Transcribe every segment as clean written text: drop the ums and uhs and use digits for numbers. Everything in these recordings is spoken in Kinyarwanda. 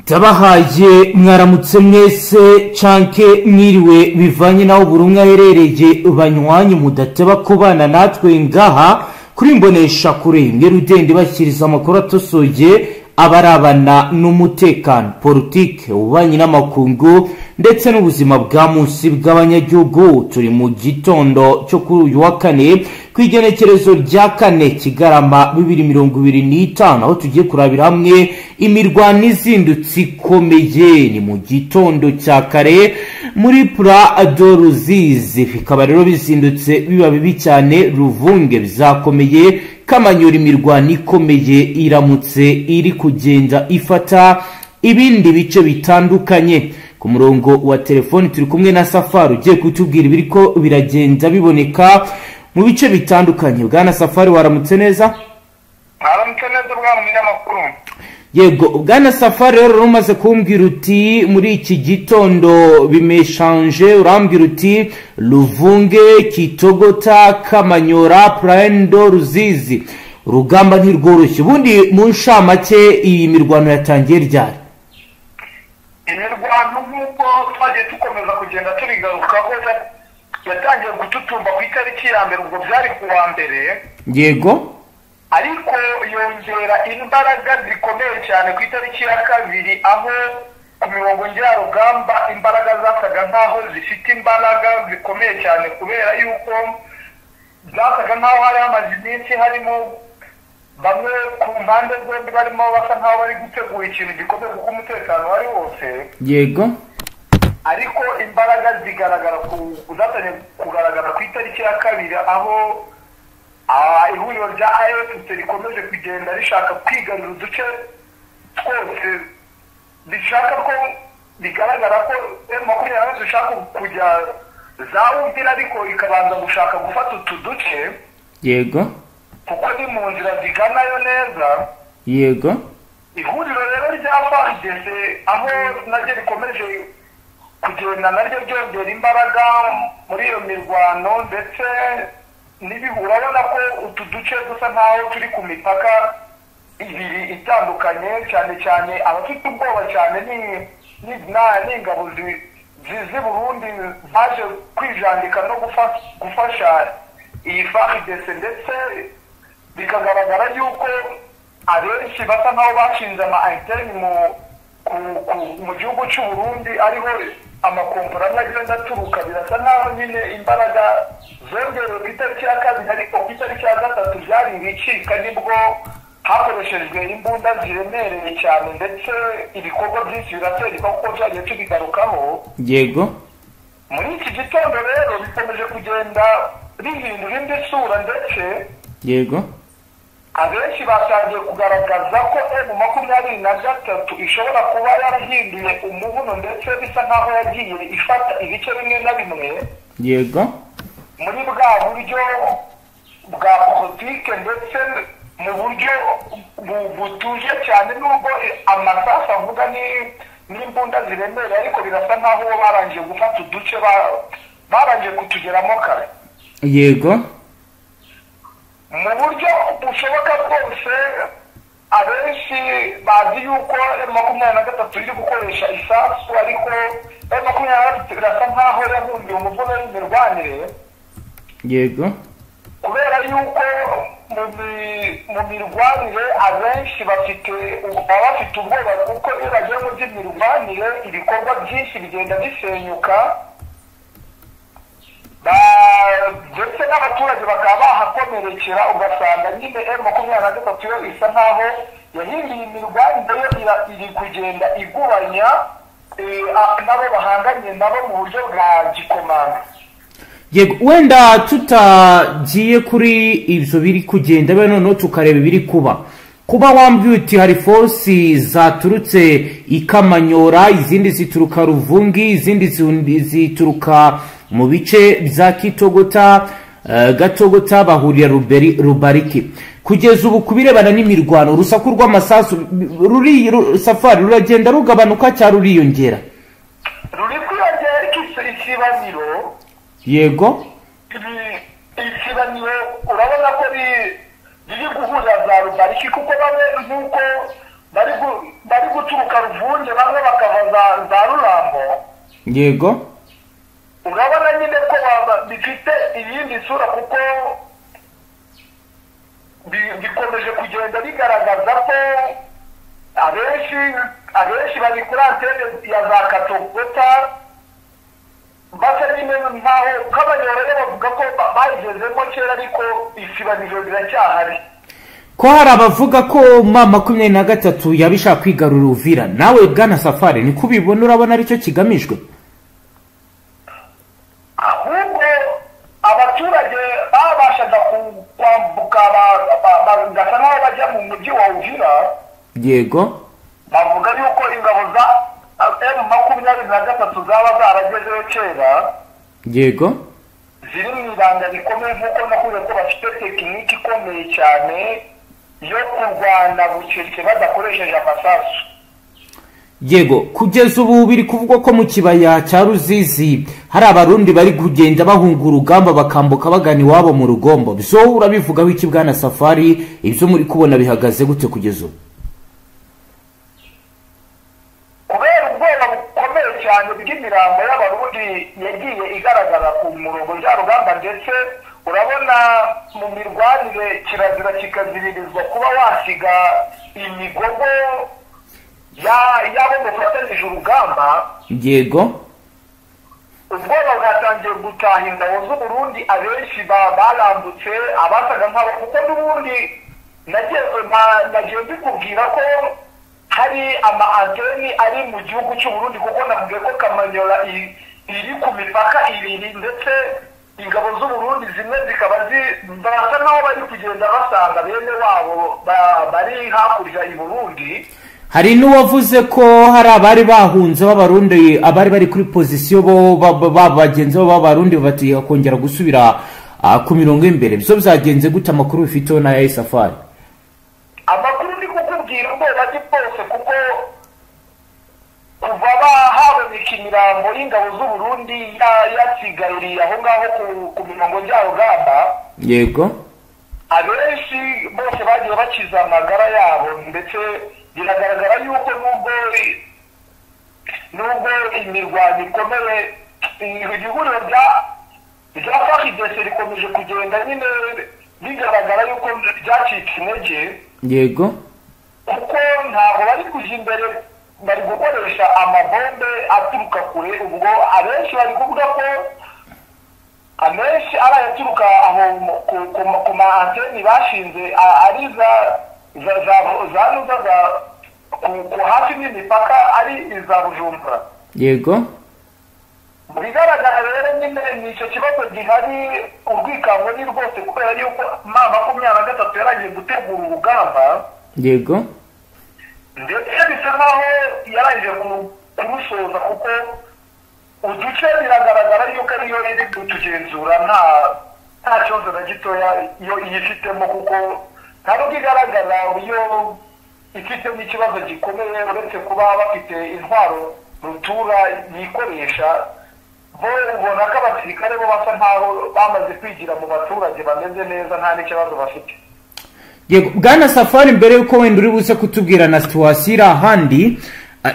Ndabahaye mwaramutse mwese canke mwiriwe bivanye naho buri umwe aherereye, banywanyi mudateba kubana natwe ngaha kuri Mbonesha Kure imwe rudende bashyiriza amakuru atosoye abarabana n'umutekano, politike, ububanyi n'amakungu ndetse n'ubuzima bwa munsi bw'abanyagihugu. Turi mu gitondo cyo kuri uyu wa kane ku igenekerezo rya 4 Kigarama 2025, aho tugiye kurabira hamwe imirwano izindutse ikomeye. Ni mu gitondo cya kare muri Pra do Ruzizi, bikaba rero bizindutse biba bibi cyane. Ruvunge bizakomeye, Kamanyura imirwano ikomeye iramutse iri kugenda ifata ibindi bice bitandukanye. Ku murongo wa telefoni turi kumwe na Safari ugiye kutubwira ibiriko biragenda biboneka mu bice bitandukanye. Bwana Safari, waramutse neza? Mwaramutse neza bwana munyamakuru. Yego bwana Safari, rero umaze kumbwira uti muri iki gitondo bimeshanje, urambwira uti Luvunge, Kitogota, Kamanyora, Praendo, Ruzizi, urugamba ntirworoshye. Ubundi mu nshamake iyi mirwano yatangiye ryari? Imirwano nk'uko twagiye dukomeza kugenda tubigarukaho yatangiye gututumba ku itariki ya mbere, ubwo byari ku wa mbere. Yego. Ariko yongera imbaraga zikomeye cyane ku itariki ya 2, aho ku mirongo njyarugamba imbaraga zasaga nkaho zifite imbaraga zikomeye cyane, kubera yuko zasaga nkaho hari hamaze iminsi harimo bamwe ku mpande zombi barimo basa nkaho bari gutegura ikintu gikomeye kuko umutekano wari wose. Yego. Ariko imbaraga zigaragara zatangiye kugaragara ku itariki ya 2, aho ihuriro rya AFC rikomeje kugenda rishaka kwigarurira uduce twose, rishaka ko bigaragara ko M23 ishaka kujya za Uvira, ariko ikabanza gushaka gufata utu duce. Yego. Kuko ni mu nzira ziganayo neza. Yego. Ihuriro rero rya FARDC aho naryo rikomeje kugenda naryo ryongera imbaraga muri iyo mirwano, ndetse urabona ko utu duce dusa nkaho turi ku mipaka ibiri itandukanye, cyane cyane abafite ubwoba cyane ni ingabo z'i Burundi zaje kwijandika no gufasha iyi FARDC, ndetse bikagaragara yuko abenshi basa nkaho bashinze ama antenne mu gihugu cy'u Burundi, ariho amakompora amwe agenda aturuka. Birasa nkaho nyine imbaraga zongerewe ku itariki ya 2, ariko ku itariki ya 3 byari ibicika, nibwo hakoreshejwe imbunda ziremereye cyane, ndetse ibikorwa byinshi biraterwa kuko byagiye tubigarukaho. Yego. Muri iki gitondo rero bikomeje kugenda bihindura indi sura, ndetse abenshi batangiye kugaragaza ko M23 ishobora kuba yarahinduye umuvuno, ndetse bisa nkaho yagiye ifata ibice bimwe na bimwe muri bwa buryo bwa politike, ndetse mu buryo butuje cyane, nubwo amasasu avuga n'imbunda ziremereye, ariko birasa nkaho bo barangije gufata uduce, barangije kutugeramo kare. Mu buryo bushoboka bwose, abenshi bazi yuko M23 iri gukoresha isasu, ariko M23 irasa nkaho yahungiye umuvuno w'imirwanire, kubera yuko mu mirwanire abenshi baba bafite ubwoba, kuko iyo bagiye mu by'imirwanire ibikorwa byinshi bigenda bisenyuka, ndetse n'abaturage bakaba bahakomerekera, ugasanga nyine M23 yo isa nkaho yahinduye imirwanire, yo iri kugenda igubanya nabo bahanganye nabo mu buryo bwa gikomando. Yego, wenda tutagiye kuri ibyo biri kugenda biba, noneho tukareba ibiri kuba. Wambwiye uti hari force zaturutse i Kamanyora, izindi zituruka Ruvungi, izindi zituruka mu bice bya Kitogota, Gatogota, bahurira Rubariki. Kugeza ubu ku birebana n'imirwano, urusaku rw'amasasu ruri Safari ruragenda rugabanuka cyangwa ruriyongera? Ruri kwiyongera, ariko ikibaniro ikibaniro urabona ko riri guhura za Rubariki, kuko bamwe nk'uko bari guturuka Ruvunge, bamwe bakava za Rurambo. Yego, urabona nyine ko bifite iyindi sura, kuko bikomeje kugenda bigaragaza ko abenshi bari kuri antene ya za Katogota, basa nyine nkaho Kamanyola bavuga ko bayigezemo kera, ariko isibaniro riracyahari. Ko hari abavuga ko M23 yabishaka kwigarura Uvira, nawe bwana Safari niko ubibona? Urabona aricyo kigamijwe? Ahubwo abaturage babashaga kwambuka bagasa nk'aho bajya mu mujyi wa Uvira. Yego, bavuga yuko ingabo za M23 zaba zaragezeyo kera. Yego, ziri mu ibanga rikomeye, nk'uko nakuze ko bafite tekiniki ikomeye cyane yo kurwana bucece badakoresheje amasasu. Yego, kugeza ubu biri kuvugwa ko mu kibaya cya Ruzizi hari abarundi bari kugenda bahunga urugamba bakambuka bagana iwabo mu rugombo. Byo urabivugaho iki bwana Safari? Ibyo muri kubona bihagaze gute kugeza ubu? Kubera ubwoba bukomeye cyane bw'imirambo y'abarundi yagiye igaragara ku murongo njyarugamba, ndetse urabona mu mirwanire kirazira kikaziririzwa kuba wasiga imigogo yabo mufatanyije urugamba. Yego, ubwoba bwatangiye gutaha ingabo z'Uburundi, abenshi barambutse abasaga nk'abo, kuko n'ubundi nagiye mbikubwira ko hari ama anteni ari mu gihugu cy'Uburundi, kuko nakubwiye ko Kamanyola iri ku mipaka ibiri, ndetse ingabo z'Uburundi zimwe zikaba basa nk'aho bari kugenda basanga bene wabo bari hakurya i Burundi. Hari n'uwavuze ko hari abari bahunze b'abarundi, abari bari kuri pozisiyo bo bagenzi bo b'abarundi batiye kongera gusubira ku mirongo y'imbere. Byo byagenze gute? Amakuru bifiteho na ya Safari? Amakuru ndi kukubwira ubwoba ni bwose, kuko kuva haboneka imirambo y'ingabo z'Uburundi yasigaruriye aho ngaho ku mirongo njyarugamba. Yego, abenshi bose bagiye bakiza amagara yabo, ndetse biragaragara yuko nubwo imirwano ikomeye, ihuriro rya FARDC rikomeje kugenda nyine bigaragara yuko ryacitse intege. Yego, kuko ntabwo bari kujya imbere, bari gukoresha amabombe aturuka kure. Ubwo abenshi bari kuvuga ko amenshi ari ayaturuka aho ku ma anteni bashinze ari za ku hafi n'imipaka ari iza Bujumbura. Yego, mu bigaragara rero nyine ni icyo kibazo gihari, urwikango ni rwose, kubera yuko M23 yaragiye gutegura urugamba. Yego, ndetse bisa nkaho yarangije kurusoza, kuko uduce biragaragara yuko ariyo iri kutugenzura, nta kibazo na gitoya iyo iyifitemo, kuko nta nubwo igaragara iyo ifite n'ikibazo gikomeye, uretse kuba bafite intwaro rutura yikoresha. Bo ubona ko abasirikare bo basa nkaho bamaze kwigira mu baturage, bameze neza, nta n'ikibazo bafite. Yego, bwana Safari, mbere yuko wenda uri buze kutubwira na situwasiyo iri ahandi,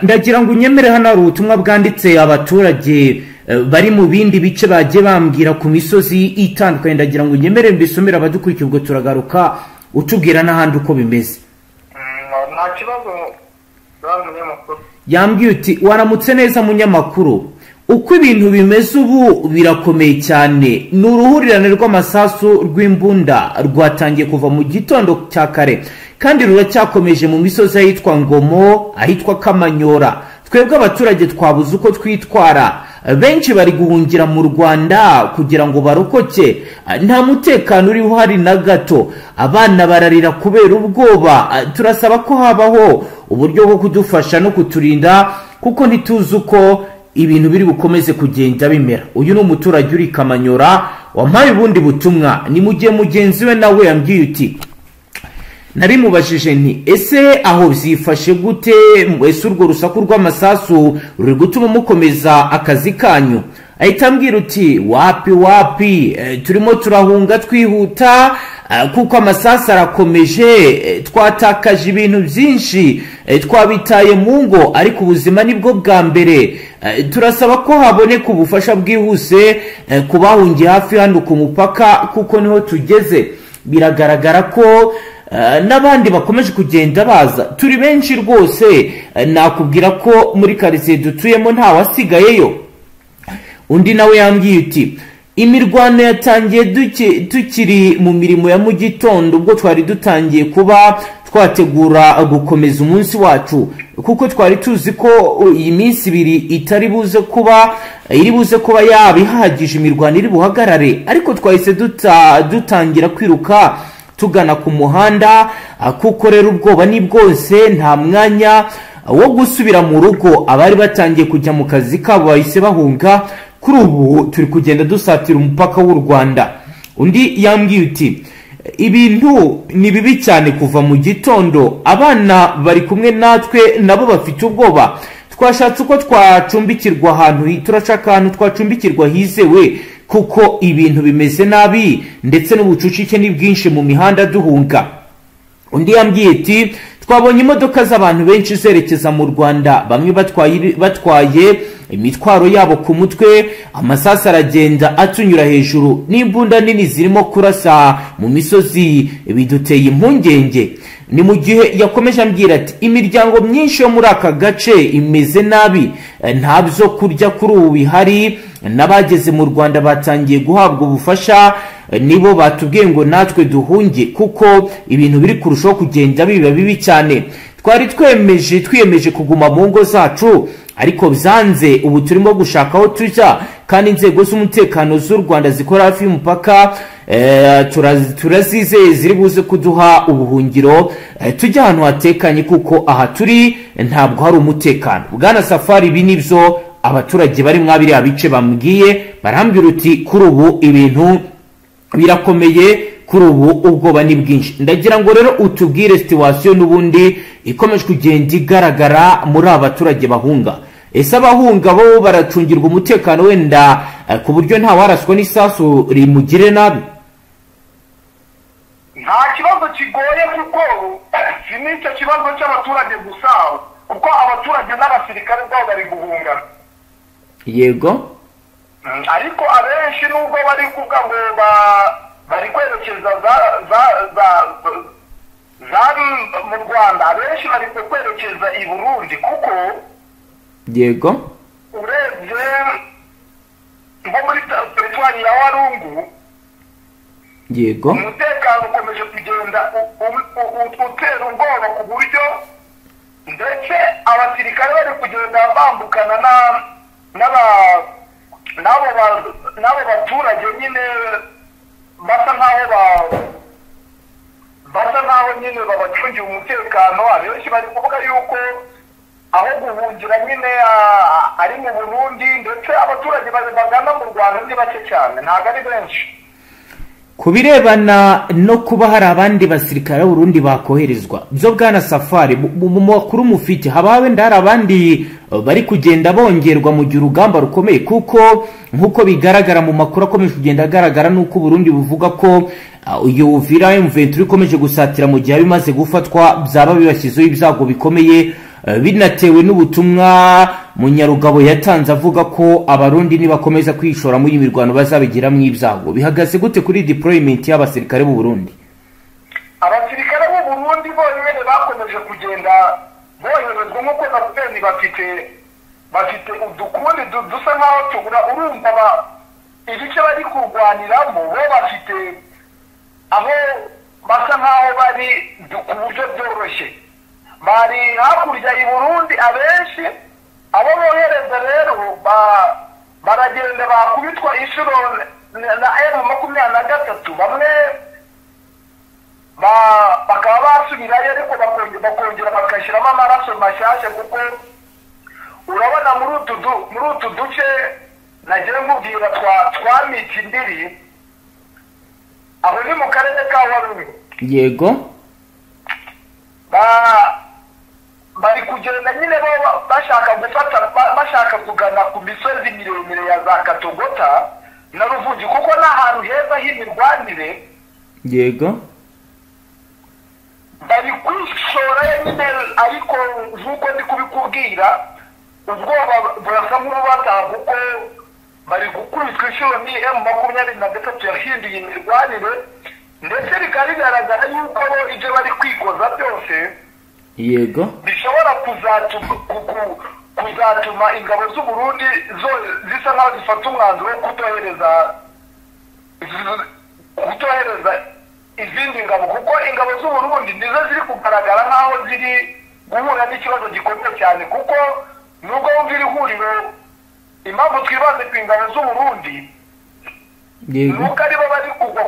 ndagira ngo unyemere hano hari ubutumwa bwanditse abaturage bari mu bindi bice bagiye bambwira ku misozi itandukanye. Ndagira ngo unyemere mbisomere abadukurikiye, ubwo turagaruka utubwira n'ahandi uko bimeze. Nta kibazo munyamakuru. Yambwiye uti: waramutse neza munyamakuru, uko ibintu bimeze ubu birakomeye cyane, ni uruhurirane rw'amasasu rw'imbunda rwatangiye kuva mu gitondo cya kare kandi ruracyakomeje mu misozi ahitwa Ngomo, ahitwa Kamanyora. Twebwe abaturage twabuze uko twitwara, benshi bari guhungira mu Rwanda kugira ngo barokoke, nta mutekano uri uhari na gato, abana bararira kubera ubwoba. Turasaba ko habaho uburyo bwo kudufasha no kuturinda, kuko ntituzi uko ibintu biri bukomeze kugenda bimera. Uyu ni umuturage uri Kamanyora wampaye ubundi butumwa. Ni mu gihe mugenzi we nawe yambwiye uti: narimubajije nti ese aho byifashe gute, ese urwo rusaku rw'amasasu ruri gutuma mukomeza akazi kanyu? Ahita ambwira uti: wapi wapi, turimo turahunga twihuta, kuko amasasu arakomeje, twatakaje ibintu byinshi, twabitaye mu ngo, ariko ubuzima nibwo bwa mbere. Turasaba ko haboneka ubufasha bwihuse ku bahungiye hafi hano ku mupaka, kuko niho tugeze. Biragaragara ko n'abandi bakomeje kugenda baza, turi benshi rwose, nakubwira ko muri karitsiye dutuyemo nta wasigayeyo. Undi nawe yambwiye uti imirwano yatangiye tukiri mu mirimo ya mu gitondo, ubwo twari dutangiye kuba twategura gukomeza umunsi wacu, kuko twari tuzi ko iyi minsi ibiri itari buze kuba iri buze kuba yaba ihagije imirwano iri buhagarare, ariko twahise dutangira kwiruka tugana ku muhanda, kuko rero ubwoba ni bwose, nta mwanya wo gusubira mu rugo. Abari batangiye kujya mu kazi kabo bahise bahunga, kuri ubu turi kugenda dusatira umupaka w'u Rwanda. Undi yambwiye uti ibintu ni bibi cyane kuva mu gitondo, abana bari kumwe natwe nabo bafite ubwoba, twashatse uko twacumbikirwa ahantu, turashaka ahantu twacumbikirwa hizewe, kuko ibintu bimeze nabi ndetse n'ubucucike ni bwinshi mu mihanda duhunga. Undi yambwiye ati twabonye imodoka z'abantu benshi zerekeza mu Rwanda, bamwe batwaye imitwaro yabo ku mutwe, amasasu aragenda atunyura hejuru, n'imbunda nini zirimo kurasa mu misozi, biduteye impungenge. Ni mu gihe yakomeje ambwira ati imiryango myinshi yo muri aka gace imeze nabi, nta byo kurya kuri ubu bihari, n'abageze mu Rwanda batangiye guhabwa ubufasha, nibo batubwiye ngo natwe duhunge kuko ibintu biri kurushaho kugenda biba bibi cyane. Twari twiyemeje kuguma mu ngo zacu, ariko byanze, ubu turimo gushaka aho tujya, kandi inzego z'umutekano z'u Rwanda zikora hafi y'umupaka turazizeye ziri buze kuduha ubuhungiro, tujya ahantu hatekanye kuko aha turi ntabwo hari umutekano. Bwana Safari, ibi nibyo abaturage bari mwabiriya bice bambwiye, barambwira uti kuri ubu ibintu birakomeye, kuri ubu ubwoba ni bwinshi. Ndagira ngo rero utubwire situation n'ubundi ikomeje kugenda igaragara muri aba baturage bahunga. Ese abahunga bo baracungirwa umutekano wenda ku buryo nta waraswa n'isasu rimugire nabi? Nta kibazo kigoye, kuko si n'icyo kibazo cy'abaturage gusa, kuko abaturage n'abasirikare ubwabo bari guhunga. Yego, ariko abenshi nubwo bari kuvuga ngo bari kwerekeza za mu Rwanda, abenshi bari kwerekeza i Burundi, kuko yego urebye nko muri teritwari ya Warungu, yego umutekano ukomeje kugenda utera ubwoba, ku buryo ndetse abasirikare bari kugenda bambukana n'abo baturage nyine basa nkaho nyine babacungiye umutekano. Abenshi bari kuvuga yuko aho guhungira nyine ari mu Burundi, ndetse abaturage bagana mu Rwanda ni bake cyane, ntabwo ari benshi. Ku birebana no kuba hari abandi basirikare b'Uburundi bakoherezwa, byo Bwana Safari, mu makuru mufite haba wenda hari abandi bari kugenda bongerwa mu gihe urugamba rukomeye? Kuko nk'uko bigaragara mu makuru akomeje kugenda agaragara nuko Burundi buvuga ko uyu Uvira M23 ikomeje gusatira mu gihe bimaze gufatwa byaba bibashyizeho ibyago bikomeye, binatewe n'ubutumwa Munyarugabo yatanze avuga ko abarundi nibakomeza kwishora muri mirwano bazabigiramo ibyago. Bihagaze gute kuri deployment y'abasirikare b'u Burundi? Abasirikare b'u Burundi bonyine bakomeje kugenda boherezwa, nk'uko nakubwiye bafite udukundi dusa nkaho tugura, urumva ibice bari kurwaniramo bo bafite aho basa nkaho bari ku buryo bworoshye, bari hakurya i Burundi. Abenshi abo bohereza rero baragenda bakubitwa inshuro na M23, bamwe bakaba basubirayo, ariko bakongera bakashyiramo amaraso mashyashya, kuko urabona muri utu duce nagiye nkubwira twa Mitindiri, aho ni mu karere ka Warungu. Yego, bari kugenda nyine bashaka gufata, bashaka kugana ku misozi miremire ya za Katogota na Ruvugi, kuko n'ahantu heza h'imirwanire. Yego, bari kwishora nyine, ariko nk'uko ndi kubikubwira ubwoba burasa nk'ububataha, kuko bari gukubitwa inshuro ni M23 yahinduye imirwanire, ndetse bikaba bigaragara yuko bo ibyo bari kwikoza byose, yego, bishobora kuzatuma ingabo z'u Burundi zo zisa nkaho zifata umwanzuro wo kutohereza izindi ngabo, kuko ingabo z'u Burundi nizo ziri kugaragara nkaho ziri guhura n'ikibazo gikomeye cyane. Kuko nubwo wumva iri huriro, impamvu twibanze ku ingabo z'u Burundi, yego, nuko aribo bari kugwa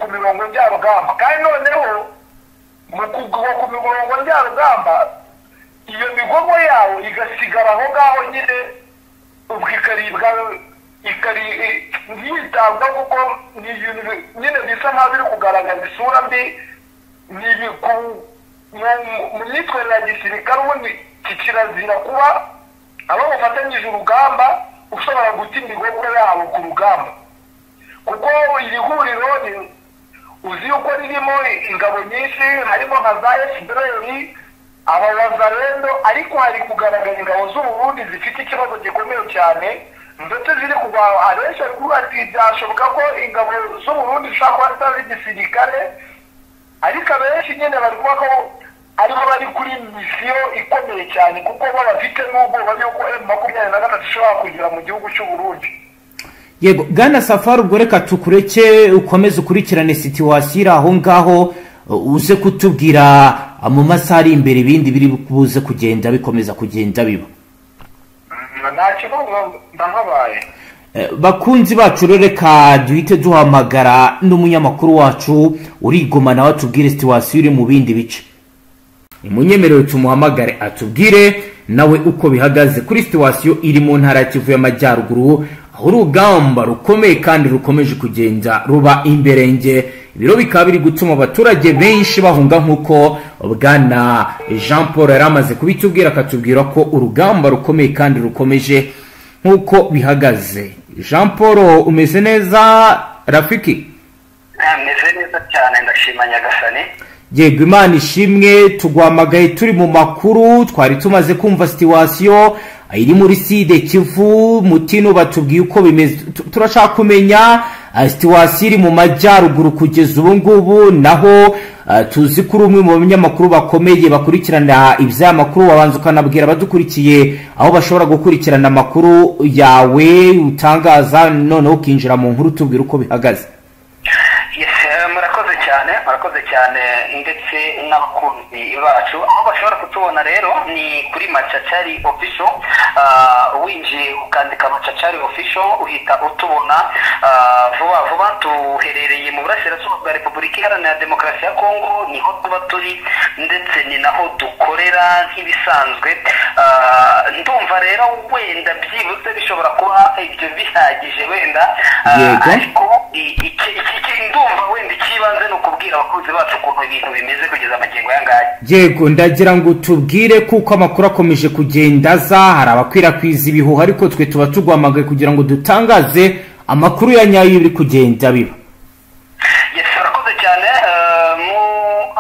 ku mirongo njyarugamba, kandi noneho mu kugwa ku mirongo njyarugamba iyo migogo yawo igasigara aho ngaho nyine, ubwo ikaribwa ntiyitabwa, kuko ni ibintu nyine bisa nkaho biri kugaragaza isura mbi. Mu myitwarire ya gisirikare ubundi kirazira kuba abo bafatanyije urugamba ushobora guta imigogo yabo ku rugamba, kuko iri huriro uzi yuko ririmo ingabo nyinshi, harimo nka za FDLR, aba Wazalendo, ariko hari kugaragara ingabo z'u Burundi zifite ikibazo gikomeye cyane, ndetse ziri kugwa. Abenshi bari kuvuga ati byashoboka ko ingabo z'u Burundi zishobora kuba zitazi igisirikare, ariko abenshi nyine bari kuvuga ko aribo bari kuri misiyo ikomeye cyane, kuko bo bafite n'ubwoba yuko M23 ishobora kugera mu gihugu cy'u Burundi. Yego, Bwana Safari, ubwo reka tukureke ukomeze ukurikirane situation iri aho ngaho, uze kutubwira mu masaha ari imbere ibindi biri buze kugenda bikomeza kugenda biba. Nta kibazo, ndahabaye. Bakunzi bacu rero, reka duhite duhamagara n'umunyamakuru wacu urigoma nawe atubwire situation iri mu bindi bice. Umunyemerewe tumuhamagare atubwire nawe uko bihagaze kuri situation iri mu ntara ya Kivu y'Amajyaruguru, aho urugamba rukomeye kandi rukomeje kugenda ruba imberenge. Ibiro bikaba biri gutuma abaturage benshi bahunga, nk'uko Bwana Jean Paul yari amaze kubitubwira, akatubwira ko urugamba rukomeye kandi rukomeje nk'uko bihagaze. Jean Paul, umeze neza rafiki? Meze neza cyane, ndashima Nyagasani. Yego, Imana ishimwe. Tuguhamagaye turi mu makuru, twari tumaze kumva situation iri muri Sud Kivu, Mutino batubwiye uko bimeze. Turashaka kumenya situation iri mu majyaruguru kugeza ubu ngubu, naho tuzi ko uri umwe mu banyamakuru bakomeye bakurikirana iby'amakuru, wabanza ukanabwira abadukurikiye aho bashobora gukurikirana amakuru yawe utangaza, noneho ukinjira mu nkuru tubwira uko bihagaze. Yes, murakoze cyane, murakoze cyane, ndetse n'abakunzi bacu aho bashobora kutubona rero ni kuri Macacari Official. Winjiye ukandika Macacari Official uhita utubona vuba vuba. Tuherereye mu burasirazuba bwa Repubulika Iharanira Demokarasi ya Kongo, niho tuba turi ndetse ni naho dukorera nk'ibisanzwe. Ndumva rero wenda byibuze bishobora kuba ibyo bihagije wenda, ariko ndumva wenda icy'ibanze ni ukubwira abakunzi bacu ukuntu ibintu bimeze kugeza amagingo aya ngaya. Yego, ndagira ngo tubwire, kuko amakuru akomeje kugenda aza, hari abakwirakwiza ibihuha, ariko twe tuba tuguhamagaye kugira ngo dutangaze amakuru ya nyayo biri kugenda biba. Yes, urakoze cyane.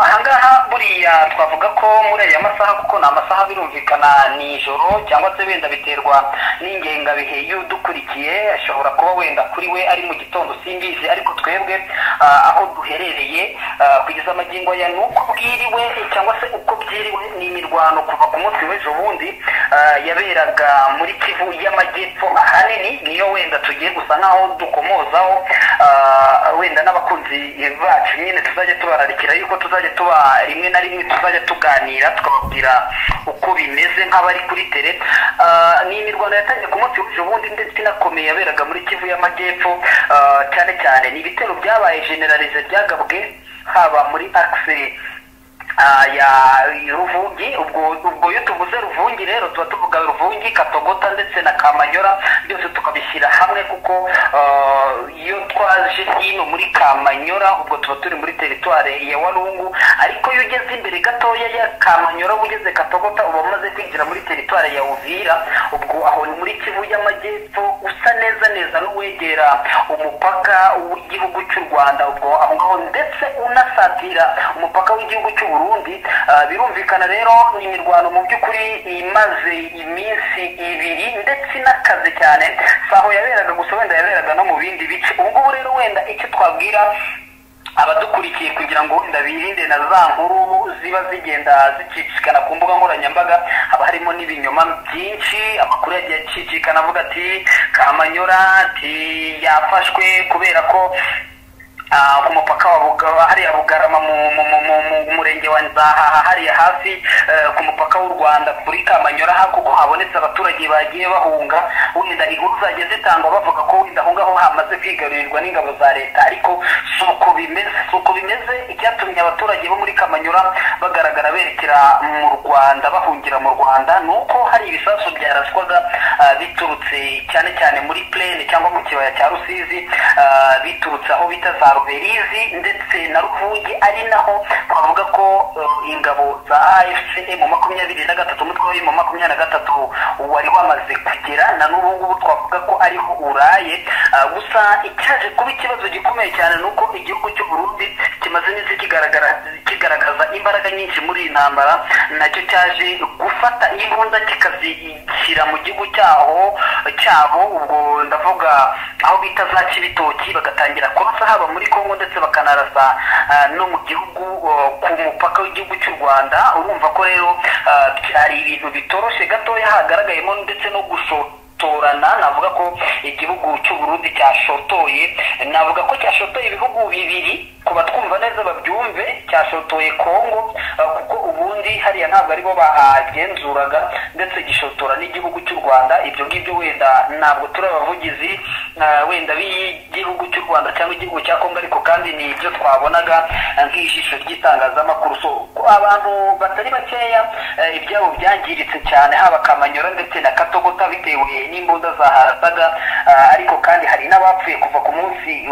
Ahangaha buriya twavuga ko muri aya masaha, kuko ni amasaha birumvikana ni ijoro, cyangwa se wenda biterwa n'ingengabihe y'udukurikiye, ashobora kuba wenda kuri we ari mu gitondo simbizi, ariko twebwe aho duherereye kugeza amagingo aya ni uko bwiriwe cyangwa se uko byiriwe ni imirwano kuva ku munsi w'ejo bundi yaberaga muri Kivu y'Amajyepfo, ahanini niyo wenda tugiye gusa nkaho dukomozaho. Wenda n'abakunzi bacu nyine tuzajya tubararikira yuko tuzajya tuba rimwe na rimwe tuzajya tuganira tukababwira uko bimeze nk'abari kuri tere. Ni imirwano yatangiye ku munsi w'ejo bundi ndetse inakomeye yaberaga muri Kivu y'Amajyepfo, cyane cyane ni ibitero byabaye généralisé byagabwe haba muri axe Ya Ruvungi. Ubwo iyo tuvuze Ruvungi rero tuba tuvuga Ruvungi, Katogota ndetse na Kamanyora, byose tukabishyira hamwe, kuko iyo twaje hino muri Kamanyora ubwo tuba turi muri teritware ya Walungu, ariko iyo ugeze imbere gatoya ya Kamanyora ugeze Katogota uba umaze kwinjira muri teritware ya Uvira. Ubwo aho ni muri Kivu y'Amajyepfo, usa neza neza n'uwegera umupaka w'igihugu cy'u Rwanda, ubwo aho ngaho ndetse unasatira umupaka w'igihugu cy'u Burundi. Birumvikana rero ni imirwano mu by'ukuri imaze iminsi 2 ndetse inakaze cyane, si aho yaberaga gusa, wenda yaberaga no mu bindi bice. Ubu ngubu rero wenda icyo twabwira abadukurikiye kugira ngo wenda birinde na za nkuru ziba zigenda zicicikana ku mbuga nkoranyambaga, haba harimo n'ibinyoma byinshi, amakuru yagiye acicikana avuga ati Kamanyora ati yafashwe kubera ko ku mupaka wa hariya Bugarama mu murenge wa Nzahaha hariya hafi ku mupaka w'u Rwanda kuri Kamanyora, kuko habonetse abaturage bagiye bahunga. Wenda inkuru zagiye zitangwa bavuga ko wenda aho ngaho hamaze kwigarurirwa n'ingabo za leta, ariko si uko bimeze. Icyatumye abaturage bo muri Kamanyora bagaragara berekera mu Rwanda, bahungira mu Rwanda, ni uko hari ibisasu byaraswaga biturutse cyane cyane muri plaine cyangwa mu kibaya cya Rusizi, biturutse aho bita za Ruberizi ndetse na Ruvungi, ari naho twavuga ko ingabo za AFC M23, umutwe wa M23 wari wamaze kugera, na n'ubu ngubu twavuga ko ariho uraye. Gusa icyaje kuba ikibazo gikomeye cyane ni uko igihugu cy'u Burundi kimaze iminsi kigaragaza imbaraga nyinshi muri iyi ntambara, nacyo cyaje gufata imbunda kikazishyira mu gihugu cyaho cyabo, ubwo ndavuga aho bita za Cibitoki, bagatangira kurasa haba muri Kongo ndetse bakanarasa no mu gihugu ku mupaka w'igihugu cy'u Rwanda. Urumva ko rero byari ibintu bitoroshye gatoya, hagaragayemo ndetse no gushotorana. Navuga ko igihugu cy'u Burundi cyashotoye, navuga ko cyashotoye ibihugu bibiri, ku batwumva neza babyumve, cyashotoye Kongo kuko ubundi hariya ntabwo aribo bahagenzuraga, ndetse gishotora n'igihugu cy'u Rwanda. Ibyo ngibyo wenda ntabwo turi abavugizi wenda b'igihugu cy'u Rwanda cyangwa igihugu cya Kongo, ariko kandi ni ibyo twabonaga nk'ijisho ry'itangazamakuru. So abantu batari bakeya ibyabo byangiritse cyane, haba Kamanyora ndetse na Katogota, bitewe n'imbunda zaharasaga, ariko kandi hari n'abapfuye kuva ku munsi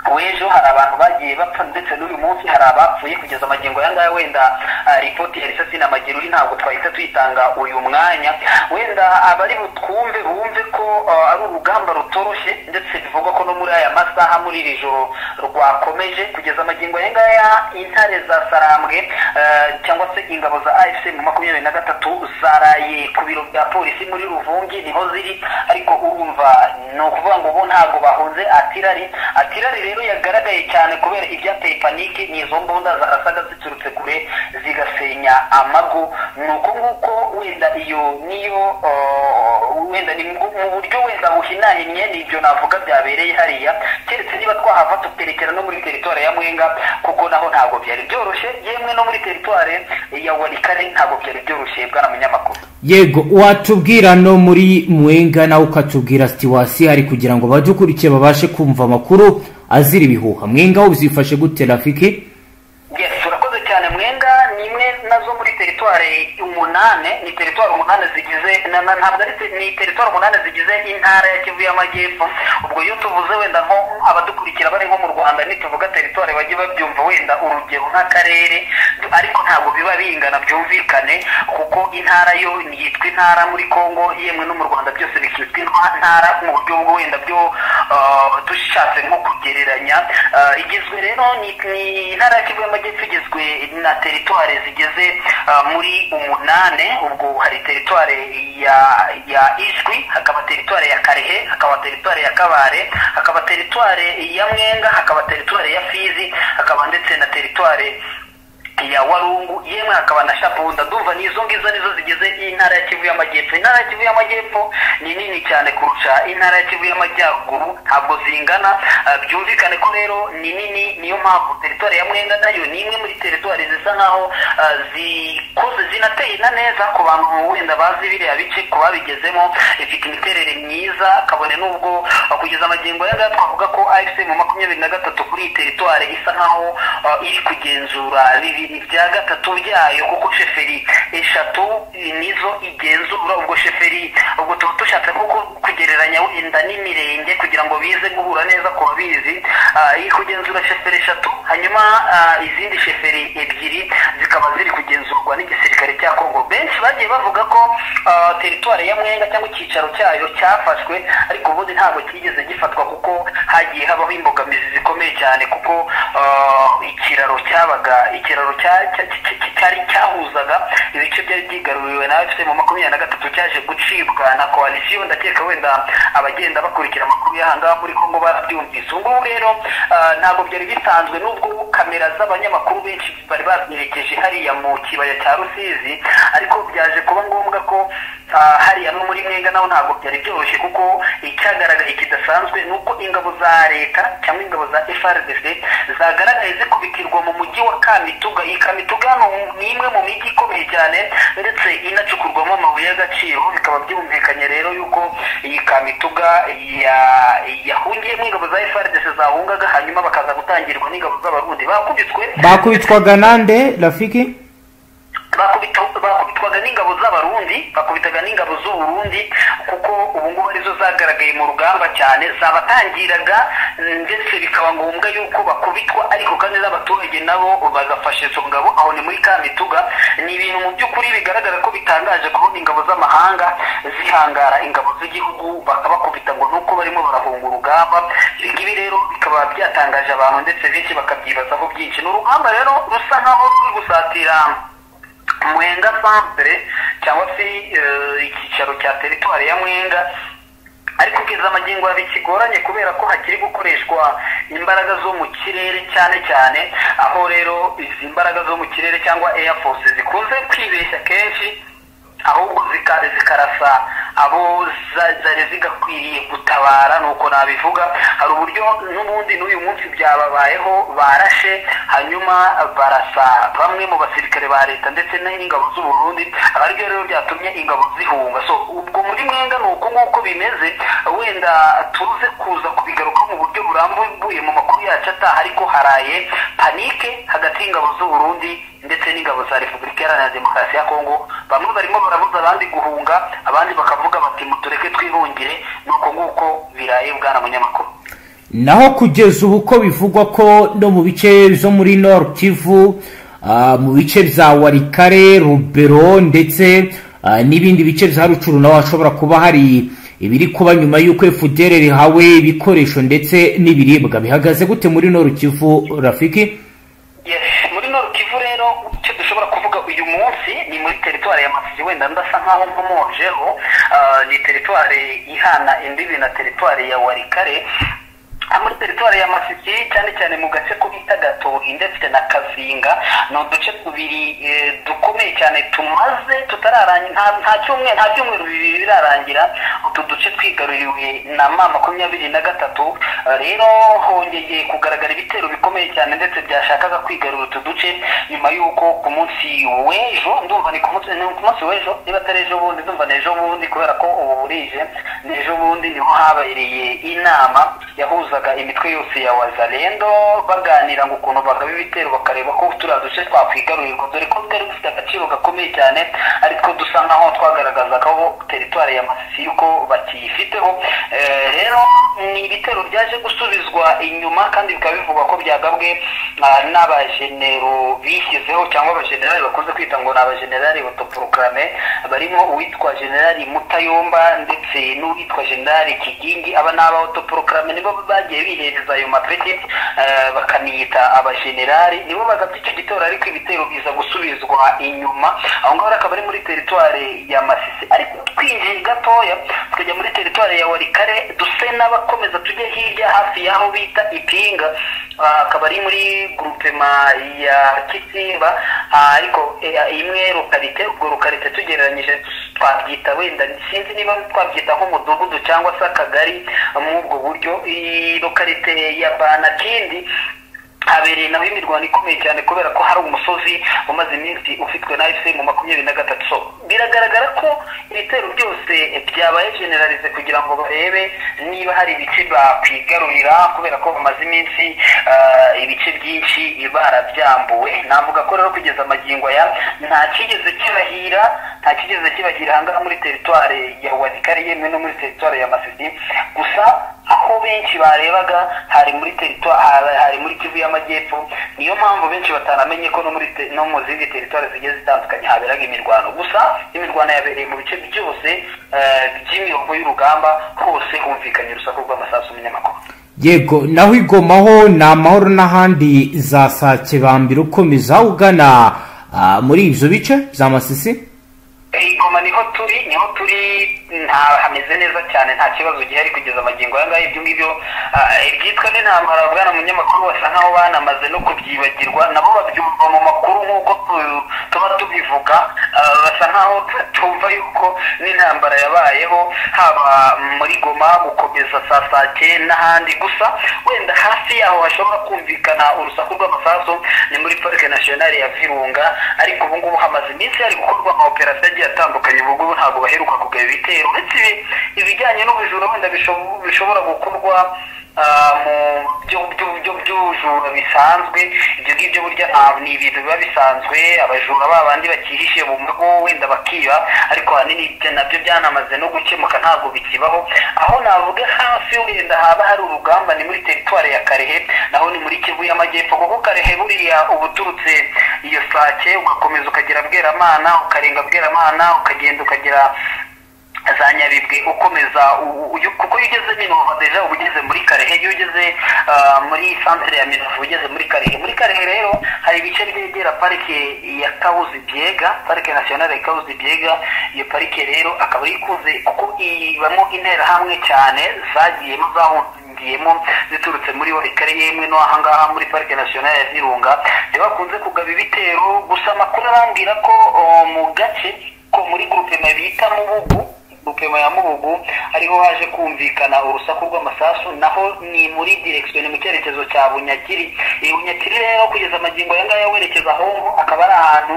w'ejo, hari abantu bagiye bapfa, ndetse n'uyu munsi hari abapfuye kugeza amagingo aya ngaya. Wenda ripoti ya risasi na mageruri ntabwo twahita tuyitanga uyu mwanya, wenda abari butwumve bumve ko ari urugamba rutoroshye, ndetse bivugwa ko no muri aya masaha muri iri joro rwakomeje kugeza amagingo aya ngaya. Intare za Sarambwe cyangwa se ingabo za AFC M23 zaraye ku biro bya polisi muri Ruvungi, niho ziri, ariko urumva ni ukuvuga ngo bo ntabwo bahunze artillery rero yagaragaye cyane kubera ibyateye panique ni izo mbunda zarasaga ziturutse kure zigasenya amago. Ni uko nguko wenda iyo niyo wenda ni mu buryo wenda buhinahinnye, nibyo navuga byabereye hariya, keretse niba twahava tukerekera no muri teritwari ya Mwenga, kuko naho ntabwo byari byoroshye, yemwe no muri teritwari ya Walikare ntabwo byari byoroshye, bwana munyamakuru. Yego, watubwira no muri Mwenga nawe ukatubwira situation hari kugira ngo badukurikiye babashe kumva amakuru azira ibihuha. Mwenga ho byifashe gute, Rafiki? Yes, urakoze cyane. Mwenga ni imwe nazo muri teritwari 8, ni teritwari 8 zigize, ntabwo ari, ni teritwari 8 zigize intara ya Kivu y'Amajyepfo. Ubwo iyo tuvuze wenda nko abadukurikira bari nko mu Rwanda, nituvuga teritwari bajye babyumva wenda urugero nk'akarere, ariko ntabwo biba bingana, byumvikane, kuko intara yo yitwa intara muri Kongo, yemwe no mu Rwanda byose bikitwa intara mu buryo bwo wenda byo dushatse nko kugereranya. Igizwe rero ni intara ya Kivu y'Amajyepfo igizwe na teritwari zigeze muri 8. Ubwo hari teritwari ya Ijwi, hakaba teritwari ya Karehe, hakaba teritwari ya Kabare, hakaba teritwari ya Mwenga, hakaba teritwari ya Fizi, hakaba ndetse na teritwari ya Walungu, yemwe hakaba na Shabunda. Ndumva nizo ngizo nizo zigize intara ya Kivu y'Amajyepfo. Intara ya Kivu y'Amajyepfo ni nini cyane kurusha intara ya Kivu y'Amajyaruguru, ntabwo zingana, byumvikane ko rero ni nini. Niyo mpamvu teritwari ya Mwenga nayo ni imwe muri teritwari zisa nkaho zikoze zinateye na neza ku bantu wenda bazi biriya bice, ku babigezemo, ifite imiterere myiza. myiza, kabone nubwo kugeza amagingo ya twavuga ko AFC mu 23 kuri territoire isa nkaho iri kugenzura 2/3 byayo, kuko sheferi 3 nizo igenzura. Ubwo sheferi ubwo tuba dushatse kuko kugereranya wenda n'imirenge kugira ngo bize guhura neza ku babizi, iri kugenzura sheferi 3, hanyuma izindi sheferi 2 zikaba ziri kugenzurwa n'igisirikare cya Kongo. Benshi bagiye bavuga ko territoire ya Mwenga cyangwa icyicaro cyayo cyafashwe, ariko ubundi ntabwo kigeze gifatwa kuko hagiye habaho imbogamizi zikomeye cyane, kuko ikiraro cyabaga ikiraro cyari cyahuzaga ibice byari byigaruriwe na AFC mu 23 cyaje gucibwa na coalition. Ndakeka wenda abagenda bakurikira amakuru y'ahangaha muri Kongo barabyumvise. Ubu ngubu rero ntabwo byari bisanzwe, nubwo kamera z'abanyamakuru benshi bari babyerekeje hariya mu kibaya cya Rusizi, ariko byaje kuba ngombwa ko hariya no muri Mwenga naho ntabwo byari byoroshye, kuko icyagaragaye kidasanzwe nuko ingabo za leta cyangwa ingabo za FARDC zagaragaye zikubitirwa mu mujyi wa Kamituga. Iyi Kamituga ni imwe mu mijyi ikomeye cyane ndetse inacukurwamo amabuye y'agaciro, bikaba byumvikanye rero yuko iyi Kamituga yahungiyemo ingabo za FARDC zahungaga, hanyuma bakaza gutangirwa n'ingabo z'Abarundi. Bakubitswe bakubitwaga nande Rafiki? Bakubitwaga n'ingabo z'Abarundi, bakubitaga n'ingabo z'Uburundi, kuko ubu ngubu arizo zagaragaye mu rugamba cyane, zabatangiraga ndetse bikaba ngombwa yuko bakubitwa, ariko kandi n'abaturage nabo bagafasha izo ngabo. Aho ni muri Kamituga. Ni ibintu mu by'ukuri bigaragara ko bitangaje kubona ingabo z'amahanga zihangara ingabo z'igihugu bakabakubita ngo nuko barimo barahunga urugamba. Ibi ngibi rero bikaba byatangaje abantu ndetse benshi bakabyibazaho byinshi. Ni urugamba rero rusa nkaho ruri gusatira Mwenga centre cyangwa se icyicaro cya territoire ya Mwenga, ariko kugeza amagingo bikigoranye kubera ko hakiri gukoreshwa imbaraga zo mu kirere cyane cyane, aho rero izi mbaraga zo mu kirere cyangwa Air Force zikunze kwibeshya kenshi, ahubwo zikarasa abo zari zigakwiriye gutabara. Nuko nabivuga, hari uburyo n'ubundi n'uyu munsi byababayeho, barashe hanyuma barasa bamwe mu basirikare ba leta ndetse n'ingabo z'u Burundi, aribyo rero byatumye ingabo zihunga. So ubwo muri Mwenga nuko nguko bimeze, wenda tuze kuza kubigaruka mu buryo burambuye mu makuru yacu ataha, ariko haraye panike hagati y'ingabo z'u Burundi ndetse n'ingabo za Repubulika Iharanira Demokarasi ya Kongo. Bamwe barimo barabuza abandi guhunga, abandi bakavuga bati mutureke twihungire. Nuko nguko biraye bwana munyamakuru. Naho kugeza ubu ko bivugwa ko no mu bice zo muri Nord Kivu, mu bice bya Walikare, Rubero ndetse n'ibindi bice bya Rucuru naho hashobora kuba hari ibiri kuba nyuma y'uko FDLR rihawe ibikoresho ndetse n'ibiribwa. Bihagaze gute muri Nord Kivu Rafiki? Yes, muri Nord Kivu rero icyo dushobora kuvuga uyu munsi ni muri territoire ya Masisi, wenda ndasa nkaho nkomojeho, ni territoire ihana imbibi na territoire ya Walikare. Muri territoire ya Masisi cyane cyane mu gace ko bita Gatohi ndetse na Kazinga, ni uduce tubiri dukomeye cyane tumaze tutararangira, nta cyumweru bibiri birarangira utu duce twigaruriwe na M23. Rero hongeye kugaragara ibitero bikomeye cyane ndetse byashakaga kwigarura utu duce nyuma y'uko ku munsi w'ejo, ndumva ni ku munsi w'ejo niba atari ejo bundi, ndumva ni ejo bundi kubera ko ubu burije, ni ejo bundi niho habereye inama yahuza imitwe yose ya Wazalendo, baganira ngo ukuntu bagaba ibitero bakareba ko turiya duce twakwigarurirwa, dore ko twari dufite agaciro gakomeye cyane, ariko dusa nkaho twagaragazaga ko teritwari ya Masisi yuko bakiyifiteho. Rero ni ibitero byaje gusubizwa inyuma, kandi bikaba bivugwa ko byagabwe n'abajenero bishyizeho cyangwa abajenerali bakunze kwita ngo ni abajenerali autoproclame, barimo uwitwa Generali Mutayomba ndetse n'uwitwa Generali Kigingi. Aba ni aba autoproclame, nibo bagiye bihereza ayo mapeti bakaniyita abajenerali, nibo bagabye icyo gitero, ariko ibitero biza gusubizwa inyuma. Aho ngaho akaba ari muri teritwari ya Masisi. Ariko twinjiye gatoya tukajya muri teritwari ya Walikare, duse n'abakomeza tujye hirya hafi y'aho bita Ipinga, akaba ari muri groupement ya Kisimba, ariko imwe lokalite, ubwo lokalite tugereranyije twabyita wenda sinzi niba twabyita nk'umudugudu cyangwa se akagari muri ubwo buryo. Iyi lokalite ya Banakindi Habereye naho imirwano ikomeye cyane kubera ko hari umusozi umaze iminsi ufitwe na AFC mu 23. So biragaragara ko ibitero byose byabaye generalize kugira ngo barebe niba hari ibice bakwigarurira, kubera ko bamaze iminsi ibice byinshi barabyambuwe. Navuga ko rero kugeza amagingo aya nta kigeze kibahira ahangaha muri teritware ya Walikale yemwe no muri teritware ya Masisi. Gusa aho benshi barebaga hari muri teritware, hari muri Kivu y'Amajyepfo, niyo mpamvu benshi bataramenye ko no mu zindi teritware zigiye zitandukanye haberaga imirwano. Gusa imirwano yabereye mu bice byose by'imirongo y'urugamba, hose humvikanye urusaku rw'amasasu. Umunyamakuru: Yego, naho igomaho ni amahoro n'ahandi za Sake Bambira ukomeza ugana muri ibyo bice bya Masisi? Igoma niho turi nta hameze neza cyane, nta kibazo gihari kugeza amagingo aya ngaya. Ibyo ngibyo ibyitwa n'intambara, bwana munyamakuru, basa nkaho banamaze no kubyibagirwa, nabo babyumva mu makuru nk'uko tuba tubivuga. Basa nkaho tumva yuko n'intambara yabayeho haba muri Goma gukomeza Sake n'ahandi. Gusa wenda hafi yaho hashobora kumvikana urusaku rw'amasasu ni muri Parike Nationale ya Virunga, ariko ubu ngubu hamaze iminsi hari gukorwa ama operasiyo agiye atandukanye. Ubu ngubu ntabwo baheruka kugaba ibitero, uretse ibijyanye n'ubujura wenda bishobora gukorwa mu by'ubujura bisanzwe. Ibyo ngibyo burya ni ibintu biba bisanzwe, abajura babandi bakihishe mu mago wenda bakiba, ariko ahanini ibyo nabyo byanamaze no gukemuka, ntabwo bikibaho. Aho navuga hafi wenda haba hari urugamba ni muri teritware ya Karehe, naho ni muri Kivu y'Amajyepfo, kuko Karehe buriya uba uturutse iyo Sake ugakomeza ukagera Bweramana, ukarenga Bweramana ukagenda ukagera za Nyabibwe, ukomeza kuko iyo ugeze Minova deja uba ugeze muri Karehe. Iyo ugeze muri centre ya Minova ugeze muri Karehe. Muri Karehe rero hari ibice byegera parike ya Kahuzi Biega, parike nationale ya Kahuzi Biega. Iyo parike rero akaba ikunze kuko ibamo interahamwe cyane zagiyemo zahungiyemo ziturutse muri Walikale yemwe no ahangaha muri parike nationale ya Virunga, bakunze kugaba ibitero. Gusa amakuru arambwira ko mu gace ko muri groupement bita Mubugu, groupement ya Mubugu, ariho haje kumvikana urusaku rw'amasasu, naho ni muri direction, ni mu cyerekezo cya Bunyakiri. Bunyakiri rero kugeza amagingo aya ngaya werekeza Hongo, akaba ari ahantu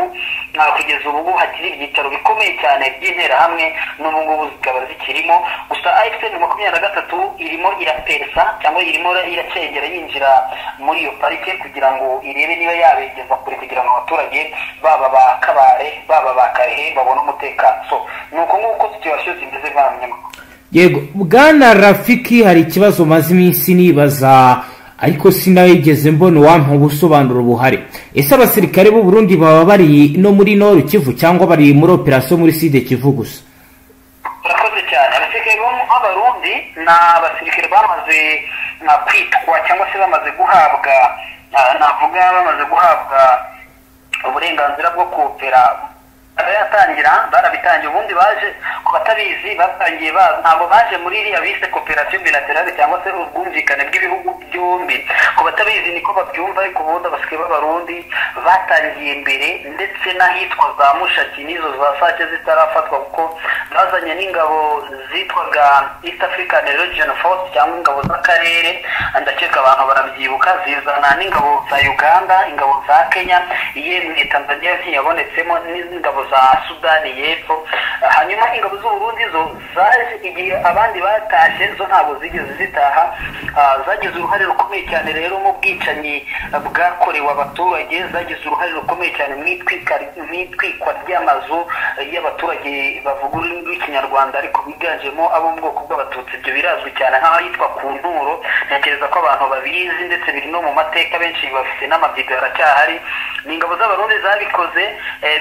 kugeza ubu hakiri ibyicaro bikomeye cyane by'interahamwe, n'ubu ngubu zikaba zikirimo. Gusa AFC 23 irimo irapersa cyangwa irimo iracengera yinjira muri iyo parike kugira ngo irebe niba yabegeza kure, kugira ngo abaturage baba ba Kabare baba ba Karehe babone umutekano. So nuko nguko situation zimeze, bwana munyamakuru. Yego, bwana Rafiki, hari ikibazo maze iminsi nibaza ariko sinayigeze mbona uwampa ubusobanuro buhari. Ese abasirikare b'u Burundi baba bari no muri Nord Kivu cyangwa bari muri operation muri Sud Kivu gusa? Urakoze cyane. Abasirikare b'Abarundi ni abasirikare bamaze kwitwa cyangwa se bamaze guhabwa, navuga bamaze guhabwa uburenganzira bwo kopera. Barayatangira, barabitangiye. Ubundi baje ku batabizi batangiye ntabwo baje muri iriya bise coopération bilatérale cyangwa se ubwumvikane bw'ibihugu byombi. Ku batabizi niko babyumva, ariko ubundi abasirikare b'Abarundi batangiye mbere, ndetse n'ahitwa za Mushaki n'izo za Sake zitarafatwa, kuko bazanye n'ingabo zitwaga East African Region Force cyangwa ingabo z'akarere, ndakeka abantu barabyibuka, zizana n'ingabo za Uganda, ingabo za Kenya, yemwe Tanzania ntiyabonetsemo, n'ingabo za Sudani y'Epfo. Hanyuma ingabo z'u Burundi zo zaje igihe abandi batashye, zo ntabwo zigeze zitaha. Zagize uruhare rukomeye cyane rero mu bwicanyi bwakorewe abaturage, zagize uruhare rukomeye cyane mu itwikwa ry'amazu y'abaturage bavuga ururimi rw'Ikinyarwanda ariko biganjemo abo mu bwoko bw'Abatutsi. Ibyo birazwi cyane nk'ahitwa ku Nturo, ntekereza ko abantu babizi ndetse biri no mu mateka, benshi bafite n'amavideo aracyahari. Ni ingabo z'Abarundi zabikoze,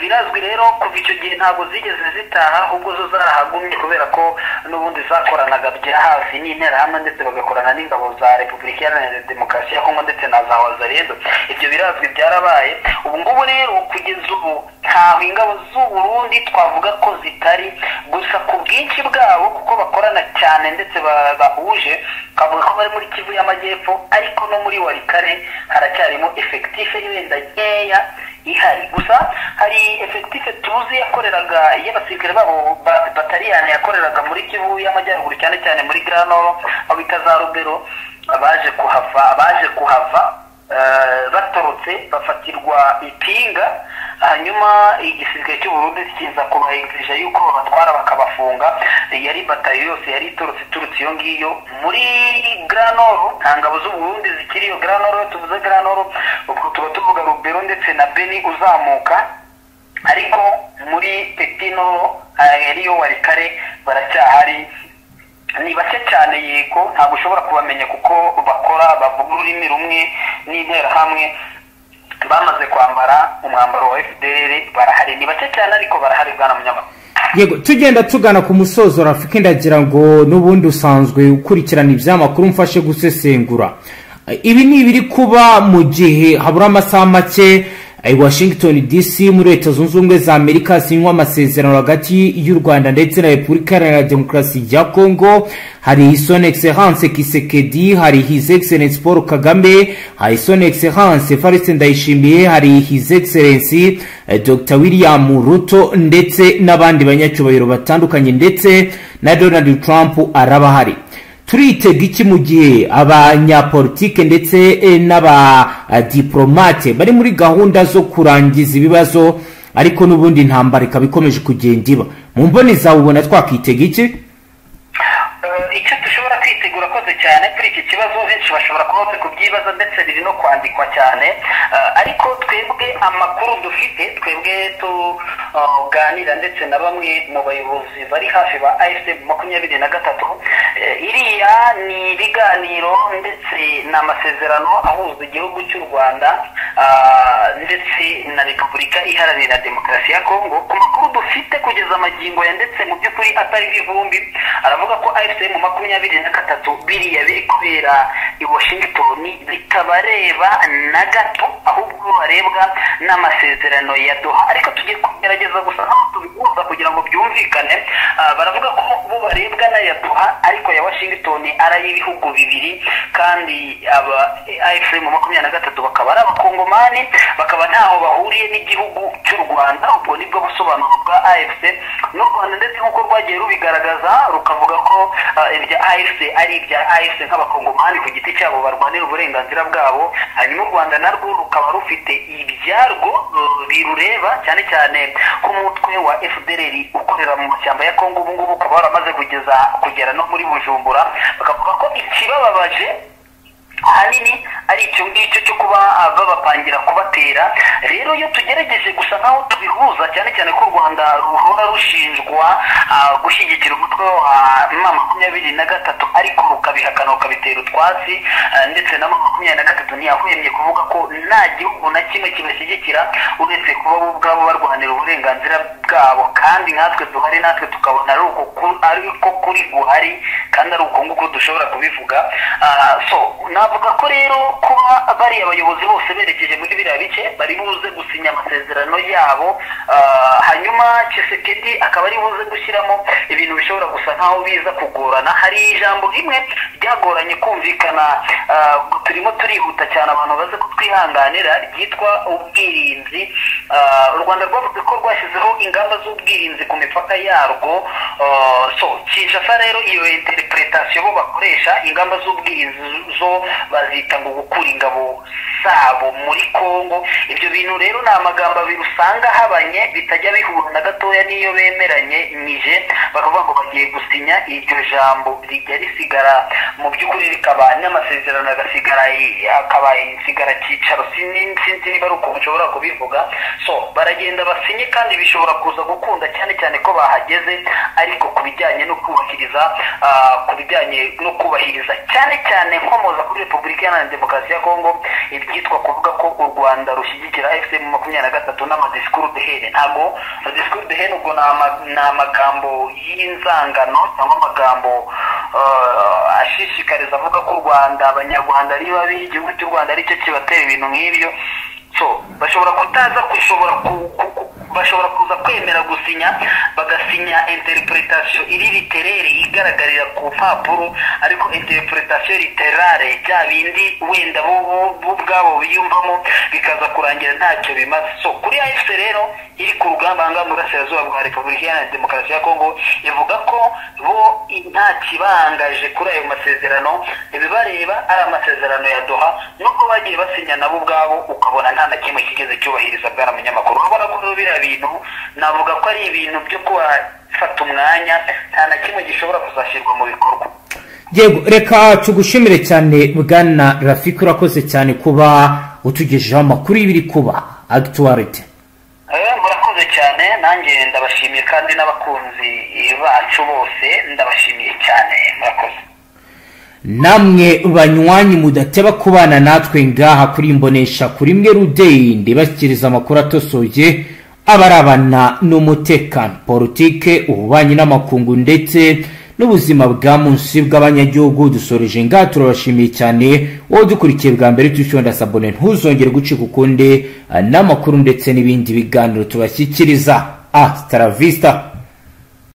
birazwi rero. Kuva icyo gihe ntabwo zigeze zitaha, ahubwo zo zarahagumye kubera ko n'ubundi zakoranaga bya hafi n'interahamwe, ndetse bagakorana n'ingabo za Repubulika Iharanira Demokarasi ya Kongo ndetse na za Wazalendo. Ibyo birazwi byarabaye. Ubu ngubu rero kugeza ubu ntaho ingabo z'u Burundi twavuga ko zitari, gusa ku bwinshi bwabo kuko bakorana cyane ndetse bahuje, twavuga ko bari muri Kivu y'Amajyepfo, ariko no muri Walikale haracyarimo effectif wenda nkeya ihari. Gusa hari effectif tuzi yakoreraga y'abasirikare babo bataliyani yakoreraga muri Kivu y'Amajyaruguru, cyane cyane muri Grand Nord aho bita za Rubero, baje kuhava. Batorotse bafatirwa ipinga, hanyuma igisirikare cy'u Burundi kiza kubahegeje yuko babatwara bakabafunga. Yari batayo yose yari itorotse iturutse iyo ngiyo muri Grand Nord. Nta ngabo z'u Burundi zikiri iyo Grand Nord. Tuvuze Grand Nord ubwo tuba tuvuga Rubero ndetse na Beni uzamuka, ariko muri Petit Nord ariyo Walikale baracyahari, ni bake cyane. Yego, ntabwo ushobora kubamenya kuko bakora bavuga ururimi rumwe n'interahamwe, bamaze kwambara umwambaro wa FDLR. Barahari, ni bake cyane ariko barahari, bwana munyamakuru. Yego, tugenda tugana ku musozo, Rafiki, ndagira ngo n'ubundi usanzwe ukurikirana ibyamakuru mfashe gusesengura. Ibi ni ibiri kuba mu gihe habura amasaha make i Washington DC muri Leta Zunze Ubumwe za Amerika hasinywa amasezerano hagati y'u Rwanda ndetse na Repubulika Iharanira Demokarasi ya Congo. Hari Son Excellence Tshisekedi, hari His Excellence Paul Kagame, hari Son Excellence Evariste Ndayishimiye, hari His Excellence Dr William Ruto ndetse n'abandi banyacyubahiro batandukanye, ndetse na Donald Trump araba ahari. Turitega iki mu gihe abanyapolitike ndetse n'abadiplomate bari muri gahunda zo kurangiza ibibazo, ariko n'ubundi intambara ikaba ikomeje kugenda iba? Mu mboni zawe ubona twakitega iki? Icyo dushobora kwitegura koze cyane kuri iki kibazo, benshi bashobora kuba bari kubyibaza ndetse biri no kwandikwa cyane, ariko twebwe amakuru dufite, twebwe tuganira ndetse na bamwe mu bayobozi bari hafi ba AFC 23, iriya ni ibiganiro ndetse n'amasezerano ahuza igihugu cy'u Rwanda ndetse na Repubulika Iharanira Demokarasi ya Kongo. Ku makuru dufite kugeza amagingo ya ndetse mu by'ukuri atari ivumbi, aravuga ko AFC 23 biriya biri kubera i Washington bitabareba na gato, ahubwo barebwa n'amasezerano ya Doha. Ariko tugiye kugerageza gusa aho tubihuza kugira ngo byumvikane. Baravuga ko bo barebwa n'aya Doha, ariko ya Washington ari ay'ibihugu bibiri, kandi aba AFC 23 bakaba ari abakongomani, bakaba ntaho bahuriye n'igihugu cy'u Rwanda. Ubwo nibwo busobanuro bwa AFC n'u Rwanda, ndetse nk'uko rwagiye rubigaragaza rukavuga ko ibya AFC ari ibya AFC nk'abakongomani ku giti cyabo barwanira uburenganzira bwabo, hanyuma u Rwanda narwo rukaba rufite ibyarwo birureba, cyane cyane k'umutwe wa FDLR ukorera mu mashyamba ya Kongo, ubu ngubu ukaba waramaze kugeza kugera no muri Bujumbura. Bakavuga ko ikibababaje ahanini ari icyo ngicyo cyo kuba babapangira kubatera. Rero iyo tugerageje gusa nkaho tubihuza, cyane cyane ko u Rwanda ruhora rushinjwa gushyigikira umutwe wa M23, ariko rukabihakana, rukabitera utwatsi, ndetse na M23 ntiyahwemye kuvuga ko nta gihugu na kimwe kibashyigikira uretse kuba bo ubwabo barwanira uburenganzira bwabo, kandi nkatwe duhari natwe tukabona ari uko ariko kuri guhari kandi ari uko nguko dushobora kubivuga. So navuga ko rero kuba bariya abayobozi bose berekeje muri biriya bice bari buze gusinya amasezerano yabo, hanyuma Tshisekedi akaba ari buze gushyiramo ibintu bishobora gusa nkaho biza kugorana. Hari ijambo rimwe ryagoranye kumvikana, turimo turihuta cyane, abantu baze kutwihanganira, ryitwa ubwirinzi. U Rwanda rwavuze ko rwashyizeho ingamba z'ubwirinzi ku mipaka yarwo. So Kinshasa rero iyo interpretation bo bakoresha, ingamba z'ubwirinzi zo bazita ngo gukura ingabo zabo muri Kongo. Ibyo bintu rero ni amagambo abiri usanga ahabanye, bitajya bihura na gatoya. N'iyo bemeranye nyije bakavuga ngo bagiye gusinya, iryo jambo rijya risigara mu by'ukuri rikaba n'amasezerano agasigara akaba insigara cyicaro. Sinzi niba ari uko nshobora kubivuga. So baragenda basinye kandi bishobora kuza gukunda, cyane cyane ko bahageze, ariko ku bijyanye no kubahiriza cyane cyane nkomoza kuri Repubulika Iharanira Demokarasi ya Kongo, ibyitwa kuvuga ko u Rwanda rushyigikira AFC 23 n'amadiscours de haine. Ntabwo discours de haine ubwo ni amagambo y'inzangano cyangwa amagambo ashishikariza avuga ko u Rwanda, abanyarwanda ari babi, igihugu cy'u Rwanda aricyo kibatera ibintu nk'ibyo. So bashobora kutaza gushobora bashobora kuza kwemera gusinya, bagasinya interpretation iri littéraire igaragarira ku mpapuro, ariko interpretation littérale, bya bindi wenda bo ubwabo biyumvamo, bikaza kurangira ntacyo bimaze. So kuri AFC rero iri ku rugamba aha ngaha mu burasirazuba bwa Repubulika Iharanira Demokarasi ya Kongo, ivuga ko bo nta kibangaje kuri ayo masezerano, ibibareba ari amasezerano ya Doha, nubwo bagiye basinya nabo ubwabo ukabona nta na kimwe kigeze cyubahiriza. Bwana munyamakuru, urabona ko rero biriya bintu navuga ko ari ibintu byo kubafata umwanya, nta na kimwe gishobora kuzashyirwa mu bikorwa. Yego, reka tugushimire cyane bwana Rafiki, urakoze cyane kuba utugejejeho amakuru y'ibiri kuba actualité. Murakoze cyane, nanjye ndabashimiye kandi n'abakunzi bacu bose ndabashimiye cyane, murakoze. Namwe banywanyi mudateba kubana natwe ngaha kuri Imbonesha kuri imwe rudende, bashyikiriza amakuru atosoye abarabana n'umutekano, politike, ububanyi n'amakungu ndetse n'ubuzima bwa munsi bw'abanyagihugu, dusoreje ngaha. Turabashimiye cyane. Wowe dukurikiye bwa mbere, tucyonda s'abonner, ntuzongere gucika ukundi n'amakuru ndetse n'ibindi biganiro tubashyikiriza. Hasta la vista.